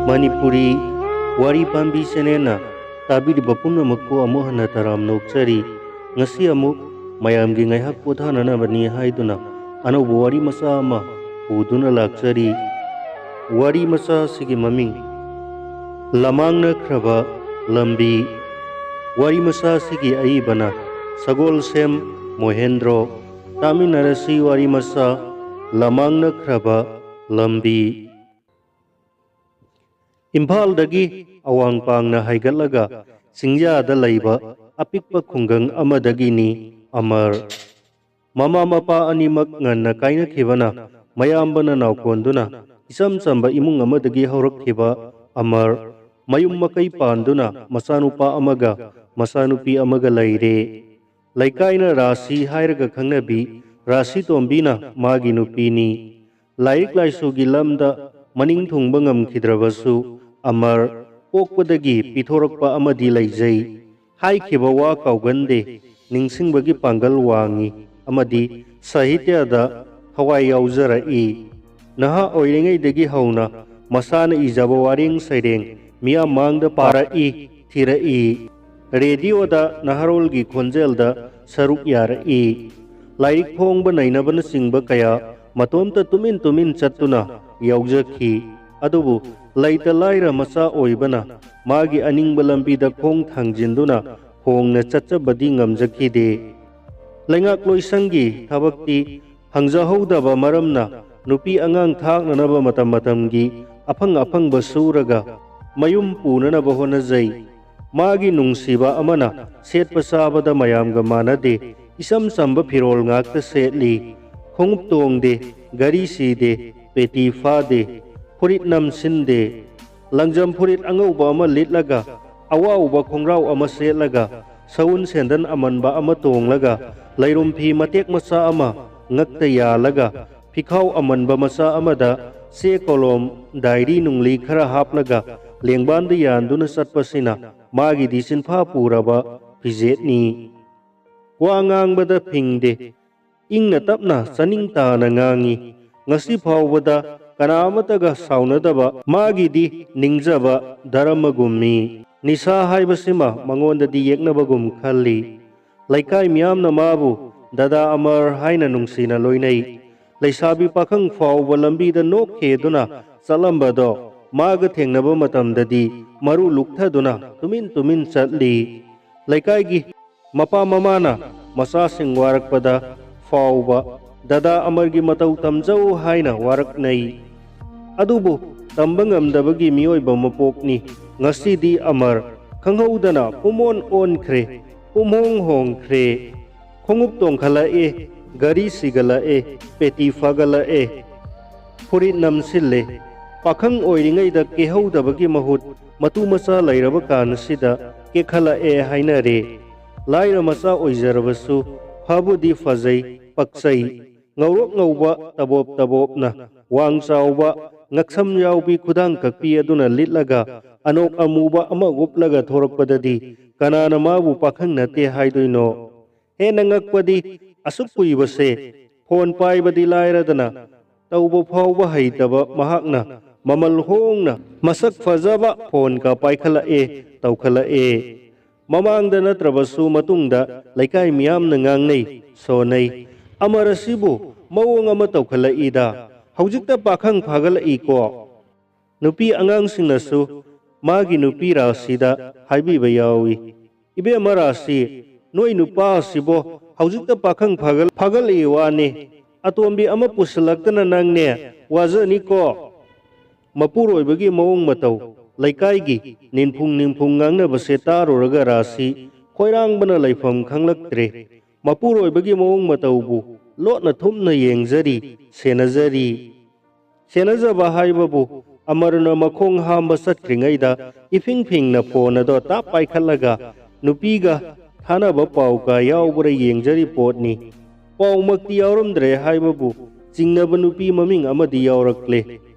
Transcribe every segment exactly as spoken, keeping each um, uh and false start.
ꯃꯅꯤꯄꯨꯔꯤ ꯋꯥꯔꯤ ꯄꯥꯝꯕꯤ ꯆꯦꯅꯦꯜꯅ ꯇꯥꯕꯤꯔꯤꯕ ꯄꯨꯝꯅꯃꯛꯄꯨ ꯑꯃꯨꯛ ꯍꯟꯅ ꯇꯔꯥꯝꯅ ꯑꯣꯛꯆꯔꯤ꯫ ꯉꯁꯤ ꯑꯃꯨꯛ ꯃꯌꯥꯝꯒꯤ ꯉꯥꯏꯍꯥꯛ ꯄꯣꯊꯥꯅꯅꯕꯅꯤ ꯍꯥꯏꯗꯨꯅ ꯑꯅꯧꯕ ꯋꯥꯔꯤ ꯃꯆꯥ ꯑꯃ ꯄꯨꯗꯨꯅ ꯂꯥꯛꯆꯔꯤ꯫ ꯋꯥꯔꯤ ꯃꯆꯥ ꯑꯁꯤꯒꯤ ꯃꯃꯤꯡ ꯂꯃꯥꯡꯅꯈ꯭ꯔꯕ ꯂꯝꯕꯤ꯫ ꯋꯥꯔꯤ ꯃꯆꯥ ꯑꯁꯤꯒꯤ ꯑꯏꯕꯅ ꯁꯒꯣꯜꯁꯦꯝ ꯃꯣꯍꯦꯟꯗ꯭ꯔꯣ꯫ ꯇꯥꯃꯤꯟꯅꯔꯁꯤ ꯋꯥꯔꯤ ꯃꯆꯥ ꯂꯃꯥꯡꯅꯈ꯭ꯔꯕ ꯂꯝꯕꯤ꯫ ꯏꯝꯐꯥꯜꯗꯒꯤ ꯑꯋꯥꯡ ꯄꯥꯡꯅ ꯍꯥꯏꯒꯠꯂꯒ ꯆꯤꯡꯌꯥꯗ ꯂꯩꯕ ꯑꯄꯤꯛꯄ ꯈꯨꯡꯒꯪ ꯑꯃꯗꯒꯤꯅꯤ ꯑꯃꯔ꯫ ꯃꯃꯥ ꯃꯄꯥ ꯑꯅꯤꯃꯛ ꯉꯟꯅ ꯀꯥꯏꯅꯈꯤꯕꯅ ꯃꯌꯥꯝꯕꯅ ꯅꯥꯎꯀꯣꯟꯗꯨꯅ ꯏꯆꯝ ꯆꯝꯕ ꯏꯃꯨꯡ ꯑꯃꯗꯒꯤ ꯍꯧꯔꯛꯈꯤꯕ ꯑꯃꯔ ꯃꯌꯨꯝ ꯃꯀꯩ ꯄꯥꯟꯗꯨꯅ ꯃꯆꯥꯅꯨꯄꯥ ꯑꯃꯒ ꯃꯆꯥꯅꯨꯄꯤ ꯑꯃꯒ ꯂꯩꯔꯦ꯫ ꯂꯩꯀꯥꯏꯅ ꯔꯥꯁꯤ ꯍꯥꯏꯔꯒ ꯈꯪꯅꯕꯤ ꯔꯥꯁꯤ ꯇꯣꯝꯕꯤꯅ ꯃꯥꯒꯤ ꯅꯨꯄꯤꯅꯤ꯫ ꯂꯥꯏꯔꯤꯛ ꯂꯥꯏꯁꯨꯒꯤ ꯂꯝꯗ ꯃꯅꯤꯡ ꯊꯨꯡꯕ ꯉꯝꯈꯤꯗ꯭ꯔꯕꯁꯨ ꯑꯃꯔ ꯄꯣꯛꯄꯗꯒꯤ ꯄꯤꯊꯣꯔꯛꯄ ꯑꯃꯗꯤ ꯂꯩꯖꯩ꯫ ꯍꯥꯏꯈꯤꯕ ꯋꯥ ꯀꯥꯎꯒꯟꯗꯦ, ꯅꯤꯡꯁꯤꯡꯕꯒꯤ ꯄꯥꯡꯒꯜ ꯋꯥꯡꯉꯤ ꯑꯃꯗꯤ ꯁꯥꯍꯤꯇ꯭ꯌꯗ ꯊꯋꯥꯏ ꯌꯥꯎꯖꯔꯛꯏ꯫ ꯅꯍꯥ ꯑꯣꯏꯔꯤꯉꯩꯗꯒꯤ ꯍꯧꯅ ꯃꯁꯥꯅ ꯏꯖꯕ ꯋꯥꯔꯦꯡ ꯁꯩꯔꯦꯡ ꯃꯤꯌꯥꯝ ꯃꯥꯡꯗ ꯄꯥꯔꯛꯏ, ꯊꯤꯔꯛꯏ꯫ ꯔꯦꯗꯤꯑꯣꯗ ꯅꯍꯥꯔꯣꯜꯒꯤ ꯈꯣꯟꯖꯦꯜꯗ ꯁꯔꯨꯛ ꯌꯥꯔꯛꯏ꯫ ꯂꯥꯏꯔꯤꯛ ꯐꯣꯡꯕ ꯅꯩꯅꯕꯅꯆꯤꯡꯕ ꯀꯌꯥ ꯃꯇꯣꯝꯇ ꯇꯨꯃꯤꯟ ꯇꯨꯃꯤꯟ ꯆꯠꯇꯨꯅ ꯌꯥꯎꯖꯈꯤ꯫ ꯑꯗꯨꯕꯨ ꯂꯩꯇ ꯂꯥꯏꯔ ꯃꯆꯥ ꯑꯣꯏꯕꯅ ꯃꯥꯒꯤ ꯑꯅꯤꯡꯕ ꯂꯝꯕꯤꯗ ꯈꯣꯡ ꯊꯥꯡꯖꯤꯟꯗꯨꯅ ꯍꯣꯡꯅ ꯆꯠꯆꯕꯗꯤ ꯉꯝꯖꯈꯤꯗꯦ꯫ ꯂꯩꯉꯥꯛꯂꯣꯏꯁꯪꯒꯤ ꯊꯕꯛꯇꯤ ꯐꯪꯖꯍꯧꯗꯕ ꯃꯔꯝꯅ ꯅꯨꯄꯤ ꯑꯉꯥꯡ ꯊꯥꯛꯅꯅꯕ ꯃꯇꯝ ꯃꯇꯝꯒꯤ ꯑꯐꯪ ꯑꯐꯪꯕ ꯁꯨꯔꯒ ꯃꯌꯨꯝ ꯄꯨꯅꯅꯕ ꯍꯣꯠꯅꯖꯩ꯫ ꯃꯥꯒꯤ ꯅꯨꯡꯁꯤꯕ ꯑꯃꯅ ꯁꯦꯠꯄ ꯆꯥꯕꯗ ꯃꯌꯥꯝꯒ ꯃꯥꯟꯅꯗꯦ, ꯏꯆꯝ ꯆꯝꯕ ꯐꯤꯔꯣꯜ ꯉꯥꯛꯇ ꯁꯦꯠꯂꯤ꯫ ꯈꯣꯡꯎꯞ ꯇꯣꯡꯗꯦ, ꯒꯥꯔꯤ ꯁꯤꯗꯦ, ꯄꯦꯇꯤ ꯐꯥꯗꯦ, ꯐꯨꯔꯤꯠ ꯅꯝꯁꯤꯟꯗꯦ꯫ ꯂꯪꯖꯝ ꯐꯨꯔꯤꯠ ꯑꯉꯧꯕ ꯑꯃ ꯂꯤꯠꯂꯒ, ꯑꯋꯥꯎꯕ ꯈꯣꯡꯒ꯭ꯔꯥꯎ ꯑꯃ ꯁꯦꯠꯂꯒ, ꯁꯎꯟ ꯁꯦꯟꯗꯟ ꯑꯃꯟꯕ ꯑꯃ ꯇꯣꯡꯂꯒ, ꯂꯩꯔꯨꯝ ꯐꯤ ꯃꯇꯦꯛ ꯃꯆꯥ ꯑꯃ ꯉꯛꯇ ꯌꯥꯜꯂꯒ, ꯐꯤꯈꯥꯎ ꯑꯃꯟꯕ ꯃꯆꯥ ꯑꯃꯗ ꯆꯦ ꯀꯣꯂꯣꯝ, ꯗꯥꯏꯔꯤ ꯅꯨꯡꯂꯤ ꯈꯔ ꯍꯥꯞꯂꯒ ꯂꯦꯡꯕꯥꯟꯗ ꯌꯥꯟꯗꯨꯅ ꯆꯠꯄꯁꯤꯅ ꯃꯥꯒꯤꯗꯤ ꯆꯤꯟꯐꯥ ꯄꯨꯔꯕ ꯐꯤꯖꯦꯠꯅꯤ꯫ ꯋꯥ ꯉꯥꯡꯕꯗ ꯐꯤꯡꯗꯦ꯫ ꯏꯪꯅ ꯇꯞꯅ ꯆꯥꯅꯤꯡ ꯇꯥꯅ ꯉꯥꯡꯏ꯫ ꯉꯁꯤ ꯐꯥꯎꯕꯗ ꯀꯅꯥ ꯑꯃꯠꯇꯒ ꯁꯥꯎꯅꯗꯕ, ꯃꯥꯒꯤꯗꯤ ꯅꯤꯡꯖꯕ ꯙꯔꯃꯒꯨꯝꯃꯤ꯫ ꯅꯤꯁꯥ ꯍꯥꯏꯕꯁꯤꯃ ꯃꯉꯣꯟꯗꯗꯤ ꯌꯦꯛꯅꯕꯒꯨꯝ ꯈꯜꯂꯤ꯫ ꯂꯩꯀꯥꯏ ꯃꯤꯌꯥꯝꯅ ꯃꯥꯕꯨ ꯗꯗꯥ ꯑꯃꯔ ꯍꯥꯏꯅ ꯅꯨꯡꯁꯤꯅ ꯂꯣꯏꯅꯩ꯫ ꯂꯩꯁꯥꯕꯤ ꯄꯥꯈꯪ ꯐꯥꯎꯕ ꯂꯝꯕꯤꯗ ꯅꯣꯛꯈꯤꯗꯨꯅ ꯆꯠꯂꯝꯕꯗꯣ ꯃꯥꯒ ꯊꯦꯡꯅꯕ ꯃꯇꯝꯗꯗꯤ ꯃꯔꯨ ꯂꯨꯛꯊꯗꯨꯅ ꯇꯨꯃꯤꯟ ꯇꯨꯃꯤꯟ ꯆꯠꯂꯤ꯫ ꯂꯩꯀꯥꯏꯒꯤ ꯃꯄꯥ ꯃꯃꯥꯅ ꯃꯆꯥꯁꯤꯡ ꯋꯥꯔꯛꯄꯗ ꯐꯥꯎꯕ ꯗꯗꯥ ꯑꯃꯔꯒꯤ ꯃꯇꯧ ꯇꯝꯖꯧ ꯍꯥꯏꯅ ꯋꯥꯔꯛꯅꯩ꯫ ꯑꯗꯨꯕꯨ ꯇꯝꯕ ꯉꯝꯗꯕꯒꯤ ꯃꯤꯑꯣꯏꯕ ꯃꯄꯣꯛꯅꯤ꯫ ꯉꯁꯤꯗꯤ ꯑꯃꯔ ꯈꯪꯍꯧꯗꯅ ꯄꯨꯝꯑꯣꯟ ꯑꯣꯟꯈ꯭ꯔꯦ, ꯄꯨꯝꯍꯣꯡ ꯍꯣꯡꯈ꯭ꯔꯦ꯫ ꯈꯣꯡꯎꯞ ꯇꯣꯡꯈꯠꯂꯛꯑꯦ, ꯒꯥꯔꯤ ꯁꯤꯒꯠꯂꯛꯑꯦ, ꯄꯦꯇꯤ ꯐꯒꯠꯂꯛꯑꯦ, ꯐꯨꯔꯤꯠ ꯅꯝꯁꯤꯜꯂꯦ꯫ ꯄꯥꯈꯪ ꯑꯣꯏꯔꯤꯉꯩꯗ ꯀꯦꯍꯧꯗꯕꯒꯤ ꯃꯍꯨꯠ ꯃꯇꯨ ꯃꯆꯥ ꯂꯩꯔꯕ ꯀꯥꯟꯁꯤꯗ ꯀꯦꯈꯠꯂꯛꯑꯦ ꯍꯥꯏꯅꯔꯦ꯫ ꯂꯥꯏꯔ ꯃꯆꯥ ꯑꯣꯏꯖꯔꯕꯁꯨ ꯐꯕꯨꯗꯤ ꯐꯖꯩ, ꯄꯛꯆꯩ꯫ ꯉꯧꯔꯣꯛ ꯉꯧꯕ ꯇꯕꯣꯞ ꯇꯕꯣꯞꯅ, ꯋꯥꯡ ꯆꯥꯎꯕ, ꯉꯛꯁꯝ ꯌꯥꯎꯕꯤ ꯈꯨꯗꯥꯡ ꯀꯛꯄꯤ ꯑꯗꯨꯅ ꯂꯤꯠꯂꯒ ꯑꯅꯣꯛ ꯑꯃꯨꯕ ꯑꯃ ꯎꯞꯂꯒ ꯊꯣꯔꯛꯄꯗꯗꯤ ꯀꯅꯥꯅ ꯃꯥꯕꯨ ꯄꯥꯈꯪ ꯅꯠꯇꯦ ꯍꯥꯏꯗꯣꯏꯅꯣ? ꯍꯦꯟꯅ ꯉꯛꯄꯗꯤ ꯑꯁꯨꯛ ꯀꯨꯏꯕꯁꯦ ꯐꯣꯟ ꯄꯥꯏꯕꯗꯤ ꯂꯥꯏꯔꯗꯅ ꯇꯧꯕ ꯐꯥꯎꯕ ꯍꯩꯇꯕ ꯃꯍꯥꯛꯅ ꯃꯃꯜ ꯍꯣꯡꯅ ꯃꯁꯛ ꯐꯖꯕ ꯐꯣꯟꯒ ꯄꯥꯏꯈꯠꯂꯛꯑꯦ, ꯇꯧꯈꯠꯂꯛꯑꯦ꯫ ꯃꯃꯥꯡꯗ ꯅꯠꯇ꯭ꯔꯕꯁꯨ ꯃꯇꯨꯡꯗ ꯂꯩꯀꯥꯏ ꯃꯤꯌꯥꯝꯅ ꯉꯥꯡꯅꯩ, ꯁꯣꯟꯅꯩ꯫ "ꯑꯃꯔ ꯑꯁꯤꯕꯨ ꯃꯑꯣꯡ ꯑꯃ ꯇꯧꯈꯠꯂꯛꯏꯗ, ꯍꯧꯖꯤꯛꯇ ꯄꯥꯈꯪ ꯐꯥꯒꯠꯂꯛꯏꯀꯣ?" ꯅꯨꯄꯤ ꯑꯉꯥꯡꯁꯤꯡꯅꯁꯨ ꯃꯥꯒꯤ ꯅꯨꯄꯤ ꯔꯥꯁꯤꯗ ꯍꯥꯏꯕꯤꯕ ꯌꯥꯎꯏ, "ꯏꯕꯦꯝꯃ ꯔꯥꯁꯤ, ꯅꯣꯏ ꯅꯨꯄꯥ ꯑꯁꯤꯕꯣ ꯍꯧꯖꯤꯛꯇ ꯄꯥꯈꯪ ꯐꯥꯒꯠ-, ꯐꯥꯒꯠꯂꯛꯏ ꯋꯥꯅꯤ꯫ ꯑꯇꯣꯝꯕꯤ ꯑꯃ ꯄꯨꯁꯤꯜꯂꯛꯇꯅ ꯅꯪꯅꯦ ꯋꯥꯖꯅꯤꯀꯣ"꯫ ꯃꯄꯨꯔꯣꯏꯕꯒꯤ ꯃꯑꯣꯡ ꯃꯇꯧ, ꯂꯩꯀꯥꯏꯒꯤ ꯅꯤꯟꯐꯨꯡ ꯅꯤꯟꯐꯨꯡ ꯉꯥꯡꯅꯕꯁꯦ ꯇꯥꯔꯨꯔꯒ ꯔꯥꯁꯤ ꯈꯣꯏꯔꯥꯡꯕꯅ ꯂꯩꯐꯝ ꯈꯪꯂꯛꯇ꯭ꯔꯦ꯫ ꯃꯄꯨꯔꯣꯏꯕꯒꯤ ꯃꯑꯣꯡ ꯃꯇꯧꯕꯨ ꯂꯣꯠꯅ ꯊꯨꯞꯅ ꯌꯦꯡꯖꯔꯤ, ꯁꯦꯟꯅꯖꯔꯤ꯫ ꯁꯦꯟꯅꯖꯕ ꯍꯥꯏꯕꯕꯨ ꯑꯃꯔꯅ ꯃꯈꯣꯡ ꯍꯥꯝꯕ ꯆꯠꯇ꯭ꯔꯤꯉꯩꯗ ꯏꯐꯤꯡ ꯐꯤꯡꯅ ꯐꯣꯟ ꯑꯗꯣ ꯇꯥꯞ ꯄꯥꯏꯈꯠꯂꯒ ꯅꯨꯄꯤꯒ ꯊꯥꯅꯕ ꯄꯥꯎꯒ ꯌꯥꯎꯕ꯭ꯔꯥ ꯌꯦꯡꯖꯔꯤ ꯄꯣꯠꯅꯤ꯫ ꯄꯥꯎꯃꯛꯇꯤ ꯌꯥꯎꯔꯝꯗ꯭ꯔꯦ ꯍꯥꯏꯕꯕꯨ ꯆꯤꯡꯅꯕ ꯅꯨꯄꯤ ꯃꯃꯤꯡ ꯑꯃꯗꯤ ꯌꯥꯎꯔꯛꯂꯦ꯫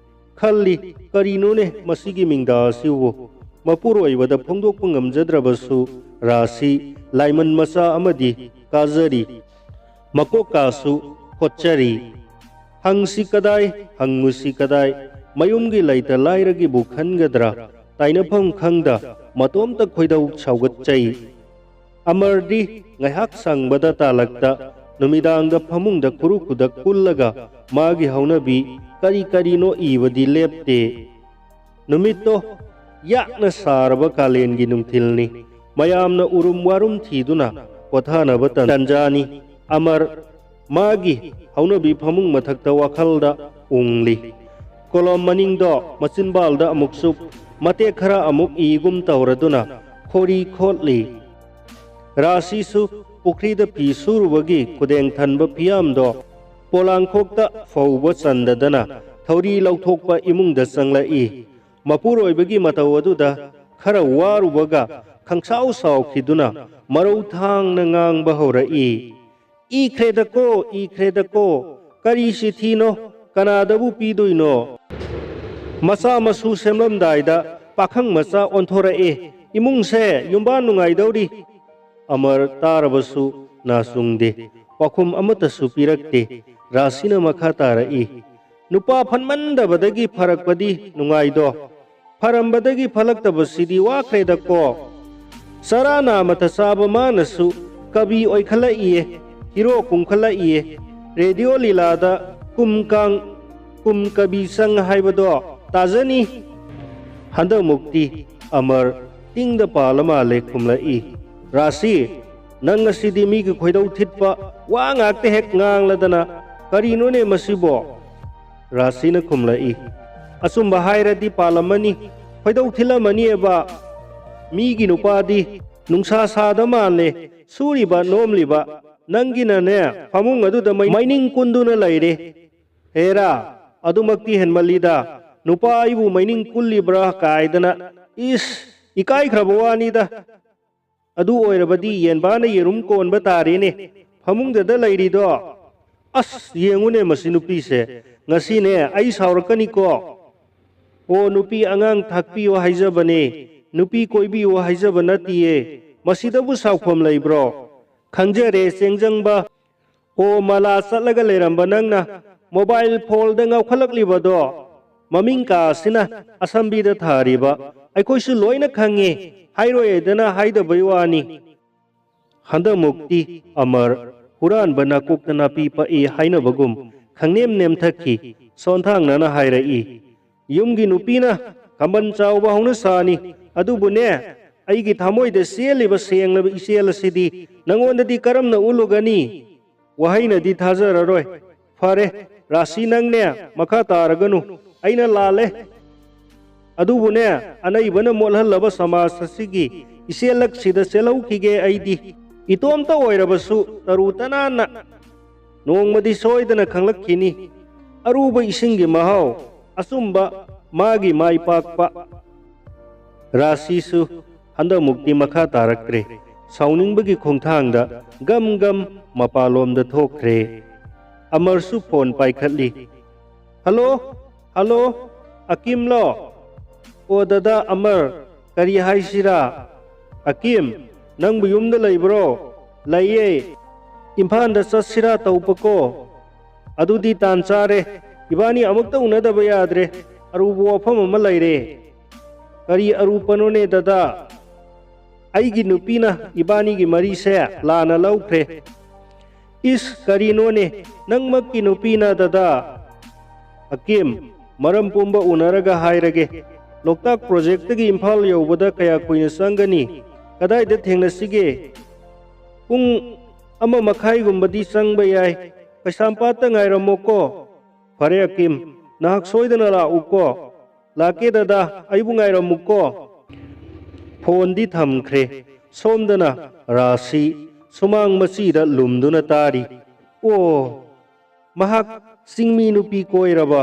ꯈꯜꯂꯤ, "ꯀꯔꯤꯅꯣꯅꯦ ꯃꯁꯤꯒꯤ ꯃꯤꯡꯗꯥ ꯑꯁꯤꯕꯨ?" ꯃꯄꯨꯔꯣꯏꯕꯗ ꯐꯣꯡꯗꯣꯛꯄ ꯉꯝꯖꯗ꯭ꯔꯕꯁꯨ ꯔꯥꯁꯤ ꯂꯥꯏꯃꯟ ꯃꯆꯥ ꯑꯃꯗꯤ ꯀꯥꯖꯔꯤ꯫ ꯃꯀꯣꯛ ꯀꯥꯁꯨ ꯍꯣꯠꯆꯔꯤ꯫ ꯍꯪꯁꯤ ꯀꯗꯥꯏ, ꯍꯪꯉꯨꯁꯤ ꯀꯗꯥꯏ, ꯃꯌꯨꯝꯒꯤ ꯂꯩꯇ ꯂꯥꯏꯔꯒꯤꯕꯨ ꯈꯟꯒꯗ꯭ꯔꯥ, ꯇꯥꯏꯅꯐꯝ ꯈꯪꯗ ꯃꯇꯣꯝꯇ ꯈꯣꯏꯗꯧ ꯁꯥꯎꯒꯠꯆꯩ꯫ ꯑꯃꯔꯗꯤ ꯉꯥꯏꯍꯥꯛ ꯁꯪꯕꯗ ꯇꯥꯂꯛꯇ ꯅꯨꯃꯤꯗꯥꯡꯗ ꯐꯃꯨꯡꯗ ꯈꯨꯔꯨ ꯈꯨꯗꯛ ꯀꯨꯜꯂꯒ ꯃꯥꯒꯤ ꯍꯧꯅꯕꯤ ꯀꯔꯤ ꯀꯔꯤꯅꯣ ꯏꯕꯗꯤ ꯂꯦꯞꯇꯦ꯫ ꯅꯨꯃꯤꯠꯇꯣ ꯌꯥꯛꯅ ꯁꯥꯔꯕ ꯀꯥꯂꯦꯟꯒꯤ ꯅꯨꯡꯊꯤꯜꯅꯤ꯫ ꯃꯌꯥꯝꯅ ꯎꯔꯨꯝ ꯋꯥꯔꯨꯝ ꯊꯤꯗꯨꯅ ꯄꯣꯊꯥꯅꯕ ꯇꯟ-, ꯇꯟꯖꯥꯅꯤ꯫ ꯑꯃꯔ ꯃꯥꯒꯤ ꯍꯧꯅꯕꯤ ꯐꯃꯨꯡ ꯃꯊꯛꯇ ꯋꯥꯈꯜꯗ ꯎꯪꯂꯤ꯫ ꯀꯣꯂꯣꯝ ꯃꯅꯤꯡꯗꯣ ꯃꯆꯤꯟꯕꯥꯜꯗ ꯑꯃꯨꯛꯁꯨ ꯃꯇꯦꯛ ꯈꯔ ꯑꯃꯨꯛ ꯏꯒꯨꯝ ꯇꯧꯔꯗꯨꯅ ꯈꯣꯔꯤ ꯈꯣꯠꯂꯤ꯫ ꯔꯥꯁꯤꯁꯨ ꯄꯨꯈ꯭ꯔꯤꯗ ꯐꯤ ꯁꯨꯔꯨꯕꯒꯤ ꯈꯨꯗꯦꯡ ꯊꯟꯕ ꯐꯤꯌꯥꯝꯗꯣ ꯄꯣꯂꯥꯡꯈꯣꯛꯇ ꯐꯧꯕ ꯆꯟꯗꯗꯅ ꯊꯧꯔꯤ ꯂꯧꯊꯣꯛꯄ ꯏꯃꯨꯡꯗ ꯆꯪꯂꯛꯏ꯫ ꯃꯄꯨꯔꯣꯏꯕꯒꯤ ꯃꯇꯧ ꯑꯗꯨꯗ ꯈꯔ ꯋꯥꯔꯨꯕꯒ ꯈꯪꯁꯥꯎ ꯁꯥꯎꯈꯤꯗꯨꯅ ꯃꯔꯧ ꯊꯥꯡꯅ ꯉꯥꯡꯕ ꯍꯧꯔꯛꯏ꯫ "ꯏꯈ꯭ꯔꯦꯗꯀꯣ, ꯏꯈ꯭ꯔꯦꯗꯀꯣ, ꯀꯔꯤ ꯆꯤꯊꯤꯅꯣ? ꯀꯅꯥꯗꯕꯨ ꯄꯤꯗꯣꯏꯅꯣ? ꯃꯆꯥ ꯃꯁꯨ ꯁꯦꯝꯂꯝꯗꯥꯏꯗ ꯄꯥꯈꯪ ꯃꯆꯥ ꯑꯣꯟꯊꯣꯔꯛꯑꯦ꯫ ꯏꯃꯨꯡꯁꯦ ꯌꯨꯝꯕꯥꯟ ꯅꯨꯡꯉꯥꯏꯗꯧꯔꯤ꯫" ꯑꯃꯔ ꯇꯥꯔꯕꯁꯨ ꯅꯥꯆꯨꯡꯗꯦ꯫ ꯄꯥꯎꯈꯨꯝ ꯑꯃꯠꯇꯁꯨ ꯄꯤꯔꯛꯇꯦ꯫ ꯔꯥꯁꯤꯅ ꯃꯈꯥ ꯇꯥꯔꯛꯏ, "ꯅꯨꯄꯥ ꯐꯠꯃꯟꯗꯕꯗꯒꯤ ꯐꯔꯛꯄꯗꯤ ꯅꯨꯡꯉꯥꯏꯗꯣ꯫ ꯐꯔꯝꯕꯗꯒꯤ ꯐꯠꯂꯛꯇꯕꯁꯤꯗꯤ ꯋꯥꯈ꯭ꯔꯦꯗꯀꯣ꯫ ꯆꯔꯥ ꯅꯥꯃꯇ ꯆꯥꯕ ꯃꯥꯅꯁꯨ ꯀꯕꯤ ꯑꯣꯏꯈꯠꯂꯛꯏꯌꯦ, ꯍꯤꯔꯣ ꯀꯨꯝꯈꯠꯂꯛꯏꯌꯦ꯫ ꯔꯦꯗꯤꯑꯣ ꯂꯤꯂꯥꯗ ꯀꯨꯝ ꯀꯥꯡ, ꯀꯨꯝ ꯀꯕꯤ ꯆꯪ ꯍꯥꯏꯕꯗꯣ ꯇꯥꯖꯅꯤ꯫" ꯍꯟꯗꯛꯃꯨꯛꯇꯤ ꯑꯃꯔ ꯇꯤꯡꯗ ꯄꯥꯜꯂ ꯃꯥꯜꯂꯦ ꯈꯨꯝꯂꯛꯏ, "ꯔꯥꯁꯤ, ꯅꯪ ꯉꯁꯤꯗꯤ ꯃꯤꯒꯤ ꯈꯣꯏꯗꯧ ꯊꯤꯠꯄ ꯋꯥ ꯉꯥꯛꯇ ꯍꯦꯛ ꯉꯥꯡꯂꯗꯅ ꯀꯔꯤꯅꯣꯅꯦ ꯃꯁꯤꯕꯣ?" ꯔꯥꯁꯤꯅ ꯈꯨꯝꯂꯛꯏ, "ꯑꯆꯨꯝꯕ ꯍꯥꯏꯔꯗꯤ ꯄꯥꯜꯂꯝꯃꯅꯤ꯫ ꯈꯣꯏꯗꯧ ꯊꯤꯜꯂꯝꯃꯅꯤꯑꯕ꯫ ꯃꯤꯒꯤ ꯅꯨꯄꯥꯗꯤ ꯅꯨꯡꯁꯥ ꯁꯥꯗ ꯃꯥꯜꯂꯦ, ꯁꯨꯔꯤꯕ ꯅꯣꯝꯂꯤꯕ꯫ ꯅꯪꯒꯤꯅꯅꯦ, ꯐꯃꯨꯡ ꯑꯗꯨꯗ ꯃꯩ-, ꯃꯩꯅꯤꯡ ꯀꯨꯟꯗꯨꯅ ꯂꯩꯔꯦ꯫ ꯍꯦꯔꯥ, ꯑꯗꯨꯃꯛꯇꯤ ꯍꯦꯟꯃꯜꯂꯤꯗ꯫ ꯅꯨꯄꯥ ꯑꯩꯕꯨ ꯃꯩꯅꯤꯡ ꯀꯨꯜꯂꯤꯕ꯭ꯔꯥ ꯀꯥꯏꯗꯅ꯫ ꯏꯁ, ꯏꯀꯥꯏꯈ꯭ꯔꯕ ꯋꯥꯅꯤꯗ꯫ ꯑꯗꯨ ꯑꯣꯏꯔꯕꯗꯤ ꯌꯦꯟꯕꯥꯅ ꯌꯦꯔꯨꯝ ꯀꯣꯟꯕ ꯇꯥꯔꯦꯅꯦ, ꯐꯃꯨꯡꯗꯗ ꯂꯩꯔꯤꯗꯣ꯫ ꯑꯁ, ꯌꯦꯡꯉꯨꯅꯦ ꯃꯁꯤ ꯅꯨꯄꯤꯁꯦ, ꯉꯁꯤꯅꯦ ꯑꯩ ꯁꯥꯎꯔꯛꯀꯅꯤꯀꯣ꯫ ꯑꯣ, ꯅꯨꯄꯤ ꯑꯉꯥꯡ ꯊꯥꯛꯄꯤꯌꯨ ꯍꯥꯏꯖꯕꯅꯦ, ꯅꯨꯄꯤ ꯀꯣꯏꯕꯤꯌꯨ ꯍꯥꯏꯖꯕ ꯅꯠꯇꯤꯌꯦ꯫ ꯃꯁꯤꯗꯕꯨ ꯁꯥꯎꯐꯝ ꯂꯩꯕ꯭ꯔꯣ? ꯈꯪꯖꯔꯦ, ꯆꯦꯡꯖꯪꯕ꯫ ꯑꯣ, ꯃꯂꯥ ꯆꯠꯂꯒ ꯂꯩꯔꯝꯕ ꯅꯪꯅ ꯃꯣꯕꯥꯏꯜ ꯐꯣꯜꯗ ꯉꯥꯎꯈꯠꯂꯛꯂꯤꯕꯗꯣ ꯃꯃꯤꯡ ꯀꯥ ꯑꯁꯤꯅ ꯑꯁꯝꯕꯤꯗ ꯊꯥꯔꯤꯕ ꯑꯩꯈꯣꯏꯁꯨ ꯂꯣꯏꯅ ꯈꯪꯉꯤ, ꯍꯥꯏꯔꯣꯏꯗꯅ ꯍꯥꯏꯗꯕꯩ ꯋꯥꯅꯤ꯫ ꯍꯟꯗꯛꯃꯨꯛꯇꯤ ꯑꯃꯔ ꯍꯨꯔꯥꯟꯕ ꯅꯥꯀꯣꯛꯇ ꯅꯥꯄꯤ ꯄꯛꯏ ꯍꯥꯏꯅꯕꯒꯨꯝ ꯈꯪꯅꯦꯝ ꯅꯦꯝꯊꯈꯤ꯫ ꯁꯣꯟꯊꯥꯡꯅꯅ ꯍꯥꯏꯔꯛꯏ, "ꯌꯨꯝꯒꯤ ꯅꯨꯄꯤꯅ ꯈꯝꯕꯟ ꯆꯥꯎꯕ ꯍꯧꯅ ꯁꯥꯅꯤ, ꯑꯗꯨꯕꯨꯅꯦ, ꯑꯩꯒꯤ ꯊꯃꯣꯏꯗ ꯆꯦꯜꯂꯤꯕ ꯁꯦꯡꯂꯕ ꯏꯆꯦꯜ ꯑꯁꯤꯗꯤ ꯅꯪꯉꯣꯟꯗꯗꯤ ꯀꯔꯝꯅ ꯎꯠꯂꯨꯒꯅꯤ?" ꯋꯥꯍꯩꯅꯗꯤ ꯊꯥꯖꯔꯔꯣꯏ꯫ ꯐꯔꯦ, ꯔꯥꯁꯤ, ꯅꯪꯅꯦ ꯃꯈꯥ ꯇꯥꯔꯒꯅꯨ, ꯑꯩꯅ ꯂꯥꯜꯂꯦ꯫ ꯑꯗꯨꯕꯨꯅꯦ, ꯑꯅꯩꯕꯅ ꯃꯣꯠꯍꯜꯂꯕ ꯁꯃꯥꯖ ꯑꯁꯤꯒꯤ ꯏꯆꯦꯜꯂꯛꯁꯤꯗ ꯆꯦꯜꯍꯧꯈꯤꯒꯦ ꯑꯩꯗꯤ꯫ ꯏꯇꯣꯝꯇ ꯑꯣꯏꯔꯕꯁꯨ ꯇꯔꯨ ꯇꯅꯥꯟꯅ ꯅꯣꯡꯃꯗꯤ ꯁꯣꯏꯗꯅ ꯈꯪꯂꯛꯈꯤꯅꯤ ꯑꯔꯨꯕ ꯏꯁꯤꯡꯒꯤ ꯃꯍꯥꯎ, ꯑꯆꯨꯝꯕ ꯃꯥꯒꯤ ꯃꯥꯏ ꯄꯥꯛꯄ꯫ ꯔꯥꯁꯤꯁꯨ ꯍꯟꯗꯛꯃꯨꯛꯇꯤ ꯃꯈꯥ ꯇꯥꯔꯛꯇ꯭ꯔꯦ꯫ ꯁꯥꯎꯅꯤꯡꯕꯒꯤ ꯈꯣꯡꯊꯥꯡꯗ ꯒꯝ ꯒꯝ ꯃꯄꯥꯟꯂꯣꯝꯗ ꯊꯣꯛꯈ꯭ꯔꯦ꯫ ꯑꯃꯔꯁꯨ ꯐꯣꯟ ꯄꯥꯏꯈꯠꯂꯤ꯫ "ꯍꯜꯂꯣ, ꯍꯜꯂꯣ, ꯑꯀꯤꯝꯂꯣ? ꯑꯣ ꯗꯗꯥ ꯑꯃꯔ, ꯀꯔꯤ ꯍꯥꯏꯁꯤꯔꯥ? ꯑꯀꯤꯝ, ꯅꯪꯕꯨ ꯌꯨꯝꯗ ꯂꯩꯕ꯭ꯔꯣ?" "ꯂꯩꯌꯦ꯫ ꯏꯝꯐꯥꯜꯗ ꯆꯠꯁꯤꯔꯥ ꯇꯧꯕꯀꯣ꯫ ꯑꯗꯨꯗꯤ ꯇꯥꯟ ꯆꯥꯔꯦ꯫ ꯏꯕꯥꯅꯤ ꯑꯃꯨꯛꯇ ꯎꯅꯗꯕ ꯌꯥꯗ꯭ꯔꯦ꯫ ꯑꯔꯨꯕ ꯋꯥꯐꯝ ꯑꯃ ꯂꯩꯔꯦ꯫" "ꯀꯔꯤ ꯑꯔꯨꯕꯅꯣꯅꯦ ꯗꯗꯥ?" "ꯑꯩꯒꯤ ꯅꯨꯄꯤꯅ ꯏꯕꯥꯅꯤꯒꯤ ꯃꯔꯤꯁꯦ ꯂꯥꯟꯅ ꯂꯧꯈ꯭ꯔꯦ꯫" "ꯏꯁ, ꯀꯔꯤꯅꯣꯅꯦ, ꯅꯪꯃꯛꯀꯤ ꯅꯨꯄꯤꯅ ꯗꯗꯥ?" "ꯑꯀꯤꯝ, ꯃꯔꯝ ꯄꯨꯝꯕ ꯎꯅꯔꯒ ꯍꯥꯏꯔꯒꯦ꯫ ꯂꯣꯛꯇꯥꯛ ꯄ꯭ꯔꯣꯖꯦꯛꯇꯒꯤ ꯏꯝꯐꯥꯜ ꯌꯧꯕꯗ ꯀꯌꯥ ꯀꯨꯏꯅ ꯆꯪꯒꯅꯤ? ꯀꯗꯥꯏꯗ ꯊꯦꯡꯅꯁꯤꯒꯦ?" "ꯄꯨꯡ ꯑꯃ ꯃꯈꯥꯏꯒꯨꯝꯕꯗꯤ ꯆꯪꯕ ꯌꯥꯏ꯫ ꯀꯩꯁꯥꯝꯄꯥꯠꯇ ꯉꯥꯏꯔꯝꯃꯣꯀꯣ꯫" "ꯐꯔꯦ ꯑꯀꯤꯝ, ꯅꯍꯥꯛ ꯁꯣꯏꯗꯅ ꯂꯥꯛꯎꯀꯣ꯫" "ꯂꯥꯛꯀꯦ ꯗꯗꯥ, ꯑꯩꯕꯨ ꯉꯥꯏꯔꯝꯃꯨꯀꯣ꯫" ꯐꯣꯟꯗꯤ ꯊꯝꯈ꯭ꯔꯦ꯫ ꯁꯣꯝꯗꯅ ꯔꯥꯁꯤ ꯁꯨꯃꯥꯡ ꯃꯆꯤꯗ ꯂꯨꯝꯗꯨꯅ ꯇꯥꯔꯤ꯫ ꯑꯣ, ꯃꯍꯥꯛ ꯆꯤꯡꯃꯤ ꯅꯨꯄꯤ ꯀꯣꯏꯔꯕ?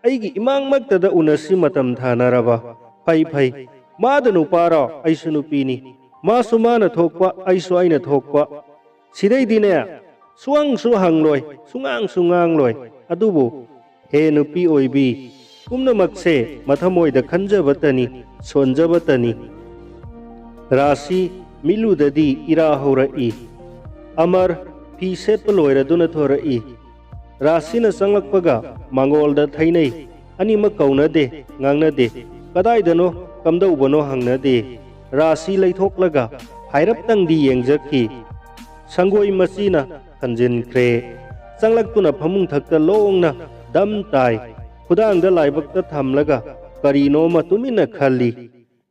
ꯑꯩꯒꯤ ꯏꯃꯥꯡꯃꯛꯇꯗ ꯎꯅꯁꯤ ꯃꯇꯝ ꯊꯥꯅꯔꯕ? ꯐꯩ, ꯐꯩ꯫ ꯃꯥꯗ ꯅꯨꯄꯥꯔꯣ? ꯑꯩꯁꯨ ꯅꯨꯄꯤꯅꯤ꯫ ꯃꯥꯁꯨ ꯃꯥꯅ ꯊꯣꯛꯄ, ꯑꯩꯁꯨ ꯑꯩꯅ ꯊꯣꯛꯄ꯫ ꯁꯤꯗꯩꯗꯤꯅꯦ, ꯁꯨꯡꯍꯪꯁꯨ ꯍꯪꯂꯣꯏ, ꯁꯨꯡꯉꯥꯡꯁꯨ ꯉꯥꯡꯂꯣꯏ꯫ ꯑꯗꯨꯕꯨ ꯍꯦ ꯅꯨꯄꯤ ꯑꯣꯏꯕꯤ, ꯄꯨꯝꯅꯃꯛꯁꯦ ꯃꯊꯃꯣꯏꯗ ꯈꯟꯖꯕꯇꯅꯤ, ꯁꯣꯟꯖꯕꯇꯅꯤ꯫ ꯔꯥꯁꯤ ꯃꯤꯠꯂꯨꯗꯗꯤ ꯏꯔꯥ ꯍꯧꯔꯛꯏ꯫ ꯑꯃꯔ ꯐꯤ ꯁꯦꯠꯄ ꯂꯣꯏꯔꯗꯨꯅ ꯊꯣꯔꯛꯏ꯫ ꯔꯥꯁꯤꯅ ꯆꯪꯂꯛꯄꯒ ꯃꯉꯣꯜꯗ ꯊꯩꯅꯩ꯫ ꯑꯅꯤꯃꯛ ꯀꯧꯅꯗꯦ, ꯉꯥꯡꯅꯗꯦ꯫ ꯀꯗꯥꯏꯗꯅꯣ, ꯀꯝꯗꯧꯕꯅꯣ ꯍꯪꯅꯗꯦ꯫ ꯔꯥꯁꯤ ꯂꯩꯊꯣꯛꯂꯒ ꯍꯥꯏꯔꯞꯇꯪꯗꯤ ꯌꯦꯡꯖꯈꯤ꯫ ꯁꯪꯒꯣꯏ ꯃꯆꯤꯅ ꯊꯟꯖꯤꯟꯈ꯭ꯔꯦ꯫ ꯆꯪꯂꯛꯇꯨꯅ ꯐꯃꯨꯡ ꯊꯛꯇ ꯂꯣꯡꯅ ꯗꯝ ꯇꯥꯏ꯫ ꯈꯨꯗꯥꯡꯗ ꯂꯥꯏꯕꯛꯇ ꯊꯝꯂꯒ ꯀꯔꯤꯅꯣꯃ ꯇꯨꯃꯤꯟꯅ ꯈꯜꯂꯤ꯫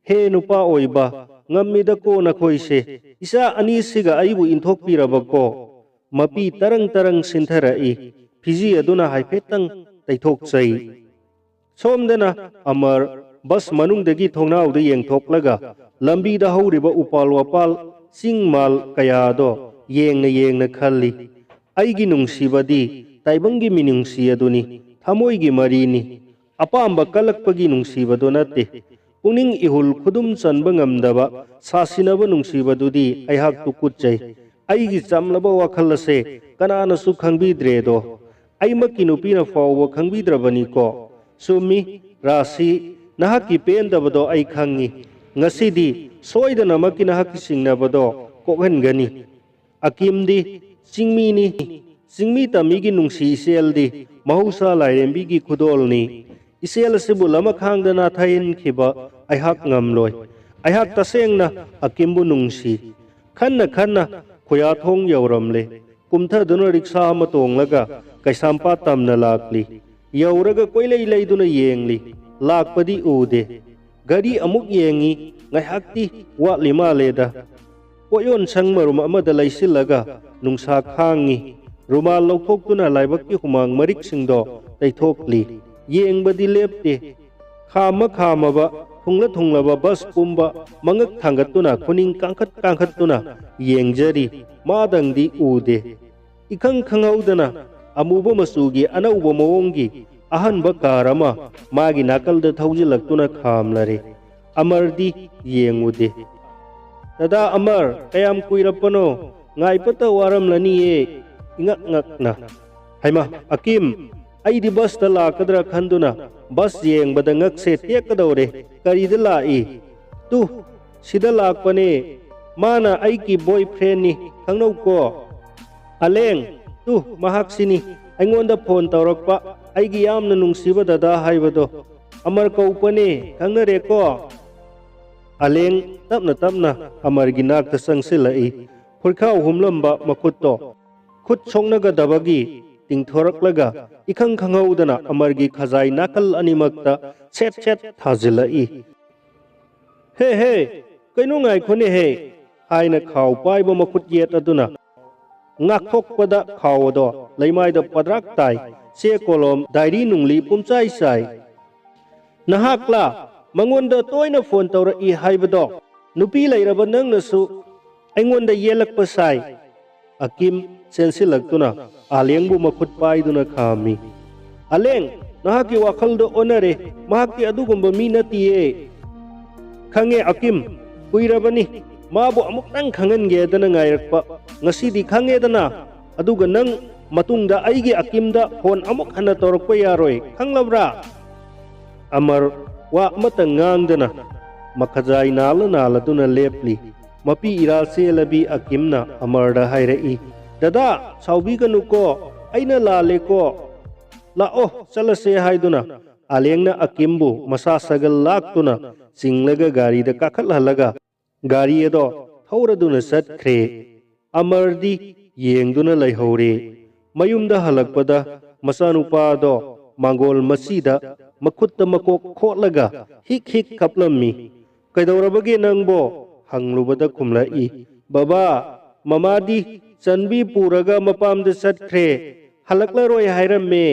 "ꯍꯦ ꯅꯨꯄꯥ ꯑꯣꯏꯕ, ꯉꯝꯃꯤꯗꯀꯣ ꯅꯈꯣꯏꯁꯦ꯫ ꯏꯆꯥ ꯑꯅꯤꯁꯤꯒ ꯑꯩꯕꯨ ꯏꯟꯊꯣꯛꯄꯤꯔꯕꯀꯣ?" ꯃꯄꯤ ꯇꯔꯪ ꯇꯔꯪ ꯁꯤꯟꯊꯔꯛꯏ꯫ ꯐꯤꯖꯤ ꯑꯗꯨꯅ ꯍꯥꯏꯐꯦꯠꯇꯪ ꯇꯩꯊꯣꯛꯆꯩ꯫ ꯁꯣꯝꯗꯅ ꯑꯃꯔ ꯕꯁ ꯃꯅꯨꯡꯗꯒꯤ ꯊꯣꯡꯅꯥꯎꯗ ꯌꯦꯡꯊꯣꯛꯂꯒ ꯂꯝꯕꯤꯗ ꯍꯧꯔꯤꯕ ꯎꯄꯥꯜ ꯋꯥꯄꯥꯜ, ꯆꯤꯡ ꯃꯥꯜ ꯀꯌꯥꯗꯣ ꯌꯦꯡꯅ ꯌꯦꯡꯅ ꯈꯜꯂꯤ꯫ ꯑꯩꯒꯤ ꯅꯨꯡꯁꯤꯕꯗꯤ ꯇꯥꯏꯕꯪꯒꯤ ꯃꯤꯅꯨꯡꯁꯤ ꯑꯗꯨꯅꯤ, ꯊꯃꯣꯏꯒꯤ ꯃꯔꯤꯅꯤ꯫ ꯑꯄꯥꯝꯕ ꯀꯜꯂꯛꯄꯒꯤ ꯅꯨꯡꯁꯤꯕꯗꯨ ꯅꯠꯇꯦ꯫ ꯄꯨꯛꯅꯤꯡ ꯏꯍꯨꯜ ꯈꯨꯗꯨꯝ ꯆꯟꯕ ꯉꯝꯗꯕ, ꯁꯥꯁꯤꯟꯅꯕ ꯅꯨꯡꯁꯤꯕꯗꯨꯗꯤ ꯑꯩꯍꯥꯛ ꯇꯨꯀꯨꯠꯆꯩ꯫ ꯑꯩꯒꯤ ꯆꯝꯂꯕ ꯋꯥꯈꯜ ꯑꯁꯦ ꯀꯅꯥꯅꯁꯨ ꯈꯪꯕꯤꯗ꯭ꯔꯦꯗꯣ꯫ ꯑꯩꯃꯛꯀꯤ ꯅꯨꯄꯤꯅ ꯐꯥꯎꯕ ꯈꯪꯕꯤꯗ꯭ꯔꯕꯅꯤꯀꯣ꯫ ꯆꯨꯝꯃꯤ, ꯔꯥꯁꯤ, ꯅꯍꯥꯛꯀꯤ ꯄꯦꯟꯗꯕꯗꯣ ꯑꯩ ꯈꯪꯉꯤ꯫ ꯉꯁꯤꯗꯤ ꯁꯣꯏꯗꯅꯃꯛꯀꯤ ꯅꯍꯥꯛꯀꯤ ꯆꯤꯡꯅꯕꯗꯣ ꯀꯣꯛꯍꯟꯒꯅꯤ꯫ ꯑꯀꯤꯝꯗꯤ ꯆꯤꯡꯃꯤꯅꯤ꯫ ꯆꯤꯡꯃꯤ ꯇꯝꯃꯤꯒꯤ ꯅꯨꯡꯁꯤ ꯏꯆꯦꯜꯗꯤ ꯃꯍꯧꯁꯥ ꯂꯥꯏꯔꯦꯝꯕꯤꯒꯤ ꯈꯨꯗꯣꯜꯅꯤ꯫ ꯏꯆꯦꯜ ꯑꯁꯤꯕꯨ ꯂꯃꯈꯥꯡꯗ ꯅꯥꯊꯩꯍꯟꯈꯤꯕ ꯑꯩꯍꯥꯛ ꯉꯝꯂꯣꯏ꯫ ꯑꯩꯍꯥꯛ ꯇꯁꯦꯡꯅ ꯑꯀꯤꯝꯕꯨ ꯅꯨꯡꯁꯤ꯫ ꯈꯟꯅ ꯈꯟꯅ ꯈꯨꯌꯥꯊꯣꯡ ꯌꯧꯔꯝꯂꯦ꯫ ꯀꯨꯝꯊꯗꯨꯅ ꯔꯤꯛꯁꯥ ꯑꯃ ꯇꯣꯡꯂꯒ ꯀꯩꯁꯥꯝꯄꯥꯠ ꯇꯝꯅ ꯂꯥꯛꯂꯤ꯫ ꯌꯧꯔꯒ ꯀꯣꯏꯂꯩ ꯂꯩꯗꯨꯅ ꯌꯦꯡꯂꯤ꯫ ꯂꯥꯛꯄꯗꯤ ꯎꯗꯦ꯫ ꯒꯥꯔꯤ ꯑꯃꯨꯛ ꯌꯦꯡꯉꯤ꯫ ꯉꯥꯏꯍꯥꯛꯇꯤ ꯋꯥꯠꯂꯤ ꯃꯥꯜꯂꯦꯗ꯫ ꯄꯣꯠꯌꯣꯟꯁꯪ ꯃꯔꯨꯝ ꯑꯃꯗ ꯂꯩꯁꯤꯜꯂꯒ ꯅꯨꯡꯁꯥ ꯈꯥꯡꯉꯤ꯫ ꯔꯨꯃꯥꯜ ꯂꯧꯊꯣꯛꯇꯨꯅ ꯂꯥꯏꯕꯛꯀꯤ ꯍꯨꯃꯥꯡ ꯃꯔꯤꯛꯁꯤꯡꯗꯣ ꯇꯩꯊꯣꯛꯂꯤ꯫ ꯌꯦꯡꯕꯗꯤ ꯂꯦꯞꯇꯦ꯫ ꯈꯥꯝꯃ ꯈꯥꯝꯃꯕ, ꯊꯨꯡꯂ ꯊꯨꯡꯂꯕ ꯕꯁ ꯄꯨꯝꯕ ꯃꯉꯛ ꯊꯥꯡꯒꯠꯇꯨꯅ, ꯈꯨꯅꯤꯡ ꯀꯥꯡꯈꯠ ꯀꯥꯡꯈꯠꯇꯨꯅ ꯌꯦꯡꯖꯔꯤ꯫ ꯃꯥꯗꯪꯗꯤ ꯎꯗꯦ꯫ ꯏꯈꯪ ꯈꯪꯍꯧꯗꯅ ꯑꯃꯨꯕ ꯃꯆꯨꯒꯤ ꯑꯅꯧꯕ ꯃꯑꯣꯡꯒꯤ ꯑꯍꯟꯕ ꯀꯥꯔ ꯑꯃ ꯃꯥꯒꯤ ꯅꯥꯀꯜꯗ ꯊꯧꯖꯤꯜꯂꯛꯇꯨꯅ ꯈꯥꯝꯂꯔꯦ꯫ ꯑꯃꯔꯗꯤ ꯌꯦꯡꯉꯨꯗꯦ꯫ "ꯗꯗꯥ ꯑꯃꯔ, ꯀꯌꯥꯝ ꯀꯨꯏꯔꯛꯄꯅꯣ? ꯉꯥꯏꯕꯇ ꯋꯥꯔꯝꯂꯅꯤꯌꯦ", ꯏꯉꯛ ꯉꯛꯅ꯫ "ꯍꯩꯃꯥ, ꯑꯀꯤꯝ, ꯑꯩꯗꯤ ꯕꯁꯇ ꯂꯥꯛꯀꯗ꯭ꯔꯥ ꯈꯟꯗꯨꯅ ꯕꯁ ꯌꯦꯡꯕꯗ ꯉꯛꯁꯦ ꯇꯦꯛꯀꯗꯧꯔꯦ꯫ ꯀꯔꯤꯗ ꯂꯥꯛꯏ?" "ꯇꯨ, ꯁꯤꯗ ꯂꯥꯛꯄꯅꯦ꯫ ꯃꯥꯅ ꯑꯩꯒꯤ ꯕꯣꯏ ꯐ꯭ꯔꯦꯟꯅꯤ, ꯈꯪꯅꯧꯀꯣ꯫ ꯑꯂꯦꯡ, ꯇꯨ, ꯃꯍꯥꯛꯁꯤꯅꯤ꯫ ꯑꯩꯉꯣꯟꯗ ꯐꯣꯟ ꯇꯧꯔꯛꯄ ꯑꯩꯒꯤ ꯌꯥꯝꯅ ꯅꯨꯡꯁꯤꯕ ꯗꯗꯥ ꯍꯥꯏꯕꯗꯣ꯫ ꯑꯃꯔ ꯀꯧꯕꯅꯦ, ꯈꯪꯅꯔꯦꯀꯣ?" ꯑꯂꯦꯡ ꯇꯞꯅ ꯇꯞꯅ ꯑꯃꯔꯒꯤ ꯅꯥꯛꯇ ꯆꯪꯁꯤꯜꯂꯛꯏ꯫ ꯐꯨꯔꯤꯈꯥꯎ ꯍꯨꯝꯂꯝꯕ ꯃꯈꯨꯠꯇꯣ ꯈꯨꯠ ꯁꯣꯛꯅꯒꯗꯕꯒꯤ ꯇꯤꯡꯊꯣꯔꯛꯂꯒ ꯏꯈꯪ ꯈꯪꯍꯧꯗꯅ ꯑꯃꯔꯒꯤ ꯈꯖꯥꯏ ꯅꯥꯀꯜ ꯑꯅꯤꯃꯛꯇ ꯁꯦꯠ ꯁꯦꯠ ꯊꯥꯖꯤꯜꯂꯛꯏ꯫ "ꯍꯦ ꯍꯦ, ꯀꯩꯅꯣ ꯉꯥꯏꯈꯣꯅꯦꯍꯦ!" ꯍꯥꯏꯅ ꯈꯥꯎ ꯄꯥꯏꯕ ꯃꯈꯨꯠ ꯌꯦꯠ ꯑꯗꯨꯅ ꯉꯥꯛꯊꯣꯛꯄꯗ ꯈꯥꯎ ꯑꯗꯣ ꯂꯩꯃꯥꯏꯗ ꯄꯗ꯭ꯔꯥꯛ ꯇꯥꯏ꯫ ꯆꯦ ꯀꯣꯂꯣꯝ, ꯗꯥꯏꯔꯤ ꯅꯨꯡꯂꯤ ꯄꯨꯝꯆꯥꯏ ꯆꯥꯏ꯫ "ꯅꯍꯥꯛꯂꯥ ꯃꯉꯣꯟꯗ ꯇꯣꯏꯅ ꯐꯣꯟ ꯇꯧꯔꯛꯏ ꯍꯥꯏꯕꯗꯣ? ꯅꯨꯄꯤ ꯂꯩꯔꯕ ꯅꯪꯅꯁꯨ ꯑꯩꯉꯣꯟꯗ ꯌꯦꯜꯂꯛꯄ ꯁꯥꯏ꯫" ꯑꯀꯤꯝ ꯆꯦꯟꯁꯤꯜꯂꯛꯇꯨꯅ ꯑꯂꯦꯡꯕꯨ ꯃꯈꯨꯠ ꯄꯥꯏꯗꯨꯅ ꯈꯥꯝꯃꯤ꯫ "ꯑꯂꯦꯡ, ꯅꯍꯥꯛꯀꯤ ꯋꯥꯈꯜꯗꯣ ꯑꯣꯟꯅꯔꯦ꯫ ꯃꯍꯥꯛꯇꯤ ꯑꯗꯨꯒꯨꯝꯕ ꯃꯤ ꯅꯠꯇꯤꯌꯦ꯫" "ꯈꯪꯉꯦ ꯑꯀꯤꯝ, ꯀꯨꯏꯔꯕꯅꯤ ꯃꯥꯕꯨ ꯑꯃꯨꯛꯇꯪ ꯈꯪꯍꯟꯒꯦꯗꯅ ꯉꯥꯏꯔꯛꯄ꯫ ꯉꯁꯤꯗꯤ ꯈꯪꯉꯦꯗꯅ, ꯑꯗꯨꯒ ꯅꯪ ꯃꯇꯨꯡꯗ ꯑꯩꯒꯤ ꯑꯀꯤꯝꯗ ꯐꯣꯟ ꯑꯃꯨꯛ ꯍꯟꯅ ꯇꯧꯔꯛꯄ ꯌꯥꯔꯣꯏ, ꯈꯪꯂꯕ꯭ꯔꯥ?" ꯑꯃꯔ ꯋꯥ ꯑꯃꯠꯇ ꯉꯥꯡꯗꯅ ꯃꯈꯖꯥꯏ ꯅꯥꯜꯂ ꯅꯥꯜꯂꯗꯨꯅ ꯂꯦꯞꯂꯤ꯫ ꯃꯄꯤ ꯏꯔꯥ ꯆꯦꯜꯂꯕꯤ ꯑꯀꯤꯝꯅ ꯑꯃꯔꯗ ꯍꯥꯏꯔꯛꯏ, "ꯗꯗꯥ, ꯁꯥꯎꯕꯤꯒꯅꯨꯀꯣ, ꯑꯩꯅ ꯂꯥꯜꯂꯦꯀꯣ꯫ ꯂꯥꯛꯑꯣ, ꯆꯠꯂꯁꯦ" ꯍꯥꯏꯗꯨꯅ ꯑꯂꯦꯡꯅ ꯑꯀꯤꯝꯕꯨ ꯃꯁꯥ ꯁꯒꯜ ꯂꯥꯛꯇꯨꯅ ꯆꯤꯡꯂꯒ ꯒꯥꯔꯤꯗ ꯀꯥꯈꯠꯍꯜꯂꯒ ꯒꯥꯔꯤ ꯑꯗꯣ ꯊꯧꯔꯗꯨꯅ ꯆꯠꯈ꯭ꯔꯦ꯫ ꯑꯃꯔꯗꯤ ꯌꯦꯡꯗꯨꯅ ꯂꯩꯍꯧꯔꯦ꯫ ꯃꯌꯨꯝꯗ ꯍꯜꯂꯛꯄꯗ ꯃꯆꯥꯅꯨꯄꯥꯗꯣ ꯃꯥꯡꯒꯣꯜ ꯃꯆꯤꯗ ꯃꯈꯨꯠꯇ ꯃꯀꯣꯛ ꯈꯣꯠꯂꯒ ꯍꯤꯛ ꯍꯤꯛ ꯀꯞꯂꯝꯃꯤ꯫ "ꯀꯩꯗꯧꯔꯕꯒꯦ ꯅꯪꯕꯣ?" ꯍꯪꯂꯨꯕꯗ ꯈꯨꯝꯂꯛꯏ, "ꯕꯕꯥ, ꯃꯃꯥꯗꯤ ꯆꯟꯕꯤ ꯄꯨꯔꯒ ꯃꯄꯥꯝꯗ ꯆꯠꯈ꯭ꯔꯦ, ꯍꯜꯂꯛꯂꯔꯣꯏ ꯍꯥꯏꯔꯝꯃꯦ꯫